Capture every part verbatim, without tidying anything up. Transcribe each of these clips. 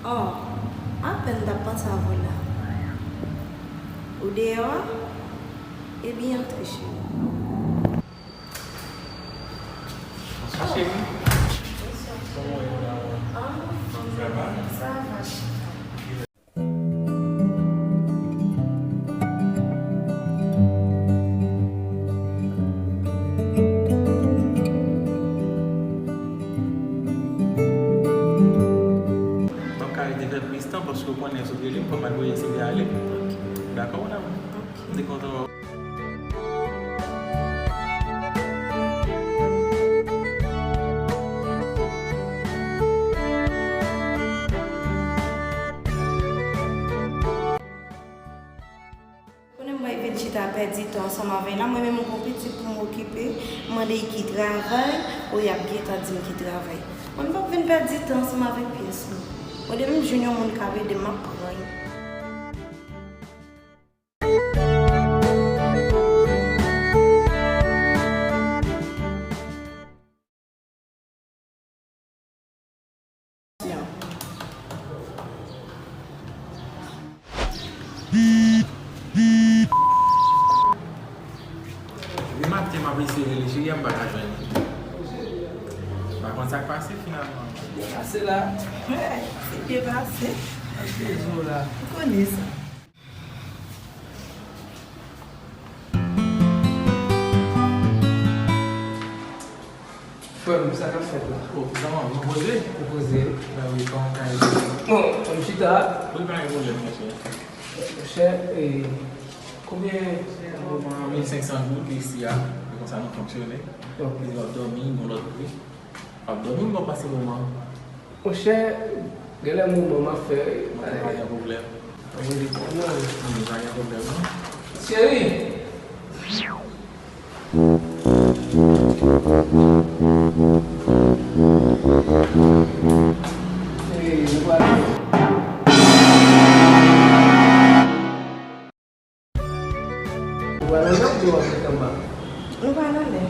Oh, apèn m t ap panse a vou la. Ou deyò a? Ebyen, antre, cheri. Bonswa, cheri. Bonswa, cheri. Kòman w ye, mon amour? Ah, sa va? Sa va, cheri. M ap ka rete fè plis tan, paske w konnen, sot rele m, fò m al voye S M S ale. Dakò, mon amour? M te kontan wè w. Konnen m bay vin chita pèdi tan ansanm avè l la, mwen menm m gon pitit pou m okipe, m mande l ki travay, o y ap gentan di m ki travay. Mwen m p ap vin pèdi tan ansanm avèk pyès nou. Mwen depi m jwenn yon moun k ap ede m, m ap pran l. Depi maten m ap eseye rele cheri a, m pa ka jwenn li. M pa konn sa k pase finalman. Byen pase la. Se byen pase. Ak rezon la. Ou konnen sa. Frè m, sa k ap fèt la? O, zanmi m, ou poze? Ou poze? Ben wi, kòman w ka ede? Bon, ann chita. Wi, pa gen pwoblèm, monchè. Monchè, e, konbyen? Mil senk san goud isi a, e konsa nou fonksyone. Ok. Epi w ap dòmi, gon lòt pri. W ap dòmi, w ap pase moman. Monchè, genlè moman m ap fè, wi. Monchè, pa gen pwoblèm. Ann rete non. Ann, pa gen pwoblèm, non. Cheri! Cheri, nou pral. Ou pral anlè oubyen w ap ret anba? Nou pral anlè.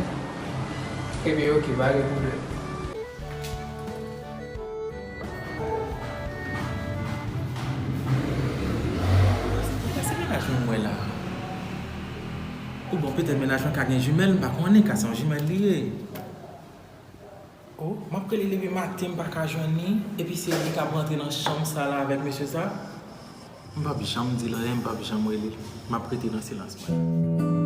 Ebyen, oke, pa gen pwoblèm. Sa se mennaj mwen m wè la. Ou bon, petèt mennaj mwen ka gen jimèl, m pa konnen, ka se yon jimèl li ye. O, m ap rele l depi maten, m pa ka jwenn li, epi se li k ap rantre nan chanm sa la avèk mesye sa. M p ap janm di l anyen, m p ap janm rele l. M ap rete nan silans mwen.